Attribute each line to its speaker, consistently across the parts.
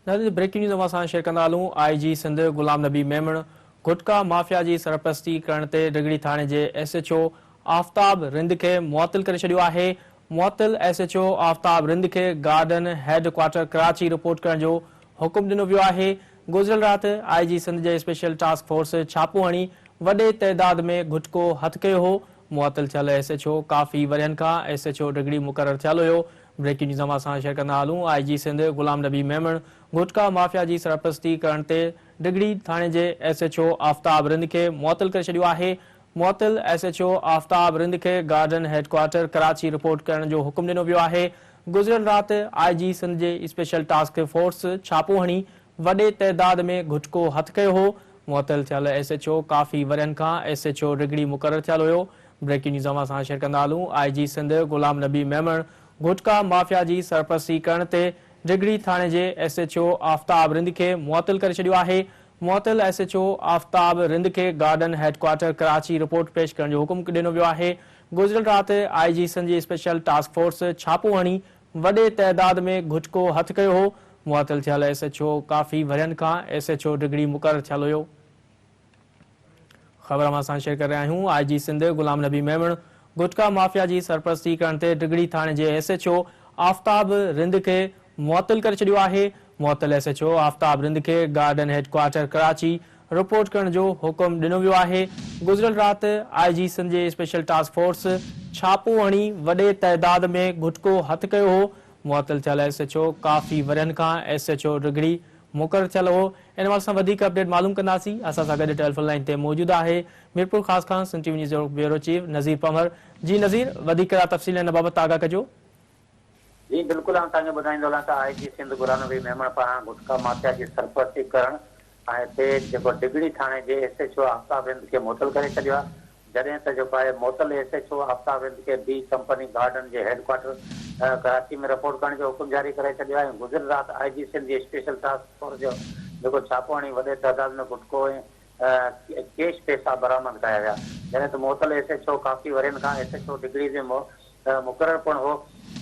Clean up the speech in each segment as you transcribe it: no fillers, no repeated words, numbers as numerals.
Speaker 1: ناظرين breaking news اوهان سان شيئر ڪندا هلون آء جي سنڌ غلام نبي ميمڻ گٽڪا مافيا جي سرپرستي ڪرڻ تي ڊگهڙي ٿاڻي جي ايس ايڇ او آفتاب رند کي معطل ڪري ڇڏيو آهي معطل ايس ايڇ او آفتاب رند کي garden head quarter Karachi report ڪرڻ جو حڪم ڏنو ويو آهي گذريل رات آء جي سنڌ جي اسپيشل ٽاسڪ فورس ڇاپو هڻي وڏي تعداد ۾ گٽڪو هٿ ڪيو هو معطل ٿيل ايس ايڇ او ڪافي ورهين کان ايس ايڇ او ڊگهڙي مقرر ٿيل هيو. بريڪنگ نيوز اوهان سان شيئر ڪندا هلون آء جي سنڌ غلام نبي ميمڻ گٽڪا مافيا جي سرپرستي ڪرڻ تي ڊگهڙي ٿاڻي جي ايس ايڇ او آفتاب رند کي معطل ڪري ڇڏيو آهي. معطل ايس ايڇ او آفتاب رند کي garden head quarter Karachi report ڪرڻ جو حڪم ڏنو ويو آهي. گذريل رات آء جي سنڌ جي اسپيشل ٽاسڪ فورس ڇاپو هڻي وڏي تعداد ۾ گٽڪو هٿ ڪيو هو. معطل ٿيل ايس ايڇ او ڪافي ورهين کان ايس ايڇ او ڊگهڙي مقرر ٿيل هيو. بريڪنگ نيوز اوهان سان شيئر ڪندا هلون آء جي سنڌ غلام نبي ميمڻ گٽڪا مافيا جي سرپرستي ڪرڻ تي ڊگهڙي ٿاڻي جي ايس ايڇ او آفتاب رند کي معطل ڪري ڇڏيو آهي. معطل ايس ايڇ او آفتاب رند کي garden head quarter Karachi report پيش ڪرڻ جو حڪم ڏنو ويو آهي. گذريل رات آء جي سنڌ جي اسپيشل ٽاسڪ فورس ڇاپو هڻي وڏي تعداد ۾ گٽڪو هٿ ڪيو هو. معطل ٿيل ايس ايڇ او ڪافي ورهين کان ايس ايڇ او ڊگهڙي مقرر ٿيل هيو. خبر اوهان سان شيئر ڪري رهيا آهيون آء جي سنڌ غلام نبي ميمڻ گٽڪا مافيا جي سرپرستي ڪرڻ تي ڊگهڙي ٿاڻي جي ايس ايڇ او آفتاب رند کي معطل ڪري ڇڏيو آهي. معطل ايس ايڇ او آفتاب رند کي garden head quarter Karachi report ڪرڻ جو حڪم ڏنو ويو آهي. گذريل رات آء جي سنڌ جي اسپيشل ٽاسڪ فورس ڇاپو هڻي وڏي تعداد ۾ گٽڪو هٿ ڪيو هو. معطل ٿيل ايس ايڇ او ڪافي ورهين کان ايس ايڇ او ڊگهڙي مقرر ٿيل هو. ان حوالي سان وڌيڪ اپڊيٽ معلوم ڪنداسين. اسان سان گڏ ٽيليفون لائين تي موجود آهي ميرپورخاص کان سنڌ ٽي وي نيوز جو بيورو چيف نذير پنهور. جي نذير وڌيڪ ڪهڙا تفصيل ان بابت آگاهه ڪجو.
Speaker 2: جي بلڪل آئون توهان کي ٻڌائيندو هلان ته آء جي سنڌ غلام نبي ميمڻ پاران گٽڪا مافيا جي سرپرستي ڪرڻ ۽ تي جيڪو ڊگهڙي ٿاڻي جي ايس ايڇ او آفتاب رند کي معطل ڪري ڇڏيو آهي جڏهن ته جيڪو آهي معطل ايس ايڇ او آفتاب رند کي ڊي ڪمپني گارڊن جي هيڊ ڪوارٽر ڪراچي ۾ رپورٽ ڪرڻ جو حڪم جاري ڪري ڇڏيو آهي ۽ گذريل رات آء جي سنڌ جي اسپيشل ٽاسڪ فورس جو جيڪو ڇاپو هڻي وڏي تعداد ۾ گٽڪو ۽ ڪيش پئسا برآمد ڪيا ويا جڏهن ته معطل ايس ايڇ او ڪافي ورهين کان ايس ايڇ او ڊگهڙي جي مقرر پڻ هو.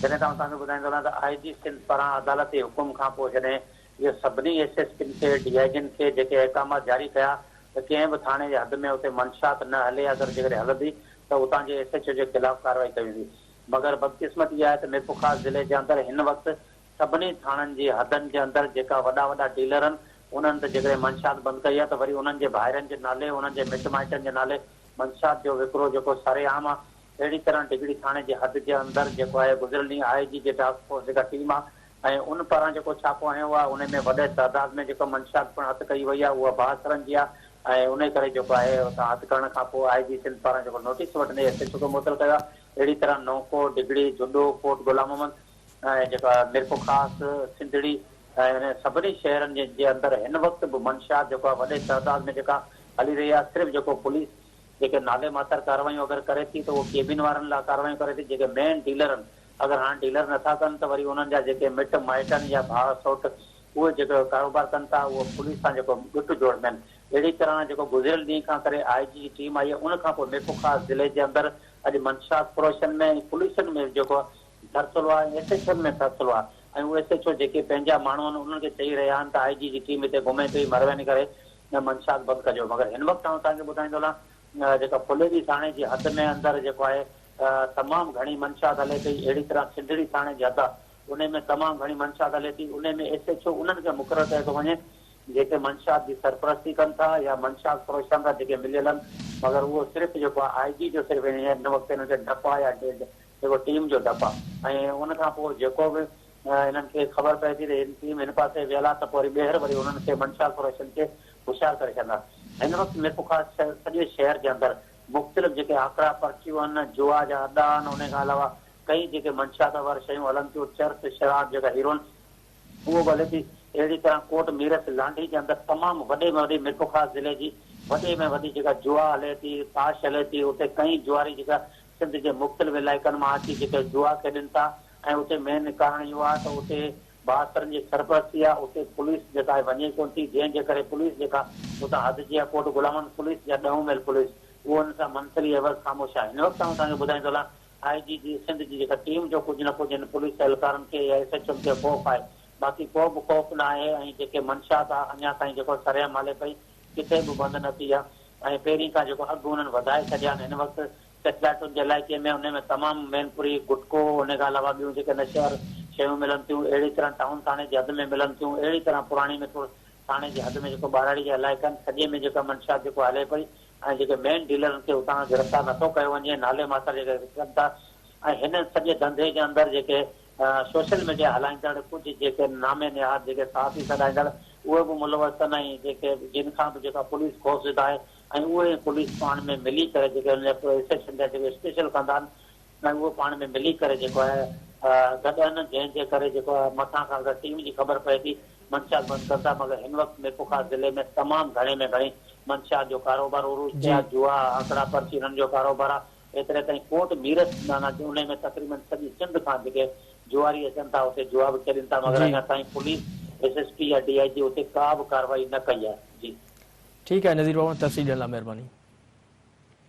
Speaker 2: جڏهن ته آئون توهان کي ٻڌائيندو هلان ته آء جي سنڌ پاران عدالتي حڪم کان پوء جڏهن اهو سڀني ايس ايس پين کي، ڊي I جين کي جيڪي احڪامات جاري ڪيا ته ڪنهن به ٿاڻي جي حد ۾ اتي منشيات نه هلي اگر جيڪڏهن هلندي ته اتان جي ايس ايڇ او جي خلاف ڪارروائي ڪئي ويندي مگر بدقسمتي اها آهي ته ميرپورخاص ضلعي جي اندر هن وقت سڀني ٿاڻن جي حدن جي اندر جيڪا وڏا وڏا ڊيلر آهن انهن ته جيڪڏهن منشيات بند ڪئي آهي ته وري انهن جي ڀائرن جي نالي انهن جي مٽ مائٽن جي نالي منشيات جو وڪرو جيڪو سرعام آهي اهڙي طرح ڊگهڙي ٿاڻي جي حد جي اندر جيڪو آهي گذريل ڏينهن آء جي جي ٽاسڪ فورس جيڪا ٽيم آهي ۽ ان پاران جيڪو ڇاپو هنيو آهي انهي ۾ وڏي تعداد ۾ جيڪو منشيات پڻ هٿ ڪئي وئي آهي اها بااثرن جي آهي ۽ انهي ڪري جيڪو آهي اتان هٿ ڪرڻ کان پوء آء جي سنڌ پاران جيڪو نوٽيس وٺندي ايس ايڇ او کي معطل ڪيو آهي اهڙي طرح نوڪو، ڊگهڙي، جهڏو، ڪوٽ غلام محمد ۽ جيڪا ميرپورخاص، سنڌڙي ۽ انهن سڀني شهرن جي اندر هن وقت به منشيات جيڪو آهي وڏي تعداد ۾ جيڪا هلي رهي آهي صرف جيڪو پوليس جيڪي نالي ماتر ڪارروايون اگر ڪري ٿي ته اهو ڪيبن وارن لاء ڪارروايون ڪري ٿي جيڪي مين ڊيلر آهن اگر هاڻ ڊيلر نٿا ڪن ته وري انهن جا جيڪي مٽ مائٽن يا ڀاء سئوٽ اهي جيڪو ڪاروبار ڪن ٿا اهو پوليس سان جيڪو ڳٽ جوڙ ۾ آهن اهڙي طرح جيڪو گذريل ڏينهن کان ڪري آء جي جي ٽيم آئي آهي ان کان پوء ميرپورخاص ضلعي جي اندر اڄ منشيات فروشن ۾ ۽ پوليسن ۾ جيڪو ٿرٿلو آهي ۽ ايس ايڇ اوز ۾ ٿرٿلو آهي ۽ اهي ايس ايڇ او جيڪي پنهنجا ماڻهو آهن انهن کي چئي رهيا آهن ته آء جي جي ٽيم هتي گهمي پئي مھرباني ڪري منشيات بند ڪجو مگر هن وقت آئون توهان کي ٻڌائيندو هلان جيڪا ڦليلي ٿاڻي جي حد ۾ اندر جيڪو آهي تمام گهڻي منشيات هلي پئي اهڙي طرح سنڌڙي ٿاڻي جي حد آهي انهي ۾ تمام گهڻي منشيات هلي ٿي انهي ۾ ايس ايڇ او انهن کي مقرر ڪيو ٿو وڃي جيڪي منشيات جي سرپرستي ڪن ٿا يا منشيات فروشن سان جيڪي مليل آهن مگر اهو صرف جيڪو آهي آء جي جو صرف هن وقت هنن کي ڊپ آهي يا جيڪو ٽيم جو ڊپ آهي ۽ ان کان پوء جيڪو به انهن کي خبر پئي ٿي ته هن ٽيم هن پاسي ويل آهي ته پوء وري ٻيهر وري انهن کي منشيات فروشن کي هوشيار ڪري ڇڏندا. هن وقت ميرپورخاص سڄي شهر جي اندر مختلف جيڪي آڪڙا پرچيون آهن، جوا جا اڏا آهن، انهي کان علاوه ڪئي جيڪي منشيات وار شيون هلن ٿيون، چرس، شراب جيڪا هيروئن اهو به هلي ٿي. اهڙي طرح ڪوٽ ميرس لانڍي جي اندر تمام وڏي ۾ وڏي ميرپورخاص ضلعي جي وڏي ۾ وڏي جيڪا جوا هلي ٿي، تاش هلي ٿي، اتي ڪئين جواري جيڪا سنڌ جي مختلف علائقن مان اچي جيڪي جوا کيڏن ٿا ۽ اتي مين ڪارڻ اهو آهي ته اتي بااثرن جي سرپرستي آهي اتي پوليس جيڪا آهي وڃي ڪونه ٿي جنهن جي ڪري پوليس جيڪا اتان حد جي آهي ڪوٽ غلامن پوليس جا ڏهون ميل پوليس اهو ان سان منٿلي عيوض خاموش آهي هن وقت آئون توهان کي ٻڌائيندو هلان آء جي جي سنڌ جي جيڪا ٽيم جو ڪجهه نه ڪجهه هن پوليس اهلڪارن کي يا ايس ايڇ اوز کي خوف آهي. باقي ڪو به خوف نه آهي ۽ جيڪي منشيات آ اڃا تائين جيڪو سرعام هلي پئي ڪٿي به بند نه ٿي آ ۽ پهرين کان جيڪو اگهه انهن وڌائي ڇڏيا آهن هن وقت سيٽلائيٽن جي علائقي ۾ انهي ۾ تمام مين پوري گٽڪو انهي کان علاوه ٻيون جيڪي نشي واريون شيون ملن ٿيون اهڙي طرح ٽائون ٿاڻي جي حد ۾ ملن ٿيون اهڙي طرح پراڻي ۾ ٿاڻي جي حد ۾ جيڪو ٻهراڙي جا علائقا آهن سڄي ۾ جيڪا منشيات جيڪو هلي پئي ۽ جيڪي مين ڊيلرن کي اتان کان گرفتار نٿو ڪيو وڃي نالي ماتر جيڪي ڪن ٿا ۽ هن سڄي ڌنڌي جي اندر جيڪي سوشل ميڊيا هلائيندڙ ڪجهه جيڪي نامي نهاد جيڪي صحافي سڏائيندڙ اهي به ملوث آهن ۽ جيڪي جن کان به جيڪا پوليس خوفزده آهي ۽ اهي ۽ پوليس پاڻ ۾ ملي ڪري جيڪي ان جا ايس ايڇ جا جيڪي اسپيشل ڪندا آهن ۽ اهو پاڻ ۾ ملي ڪري جيڪو آهي گڏ آهن جنهن جي ڪري جيڪو آهي مٿان کان اگر ٽيم جي خبر پئي ٿي منشيات بند ڪن ٿا مگر هن وقت ميرپورخاص ضلعي ۾ تمام گهڻي ۾ گهڻي منشيات جو ڪاروبار عروج تي آهي جوا آنڪڙا پرچي انهن جو ڪاروبار آهي ايتري تائين ڪوٽ ميرس معنيٰ انهي ۾ تقريبن سڄي سنڌ کان جيڪي جواري اچن ٿا اتي جوا به کيڏن ٿا مگر اڃا تائين پوليس ايس ايس پي يا ڊي I جي اتي ڪا به ڪارروائي نه ڪئي آهي جي.
Speaker 1: ٺيڪ آهي نذير بابا تفصيل ڏيڻ لاء مهرباني.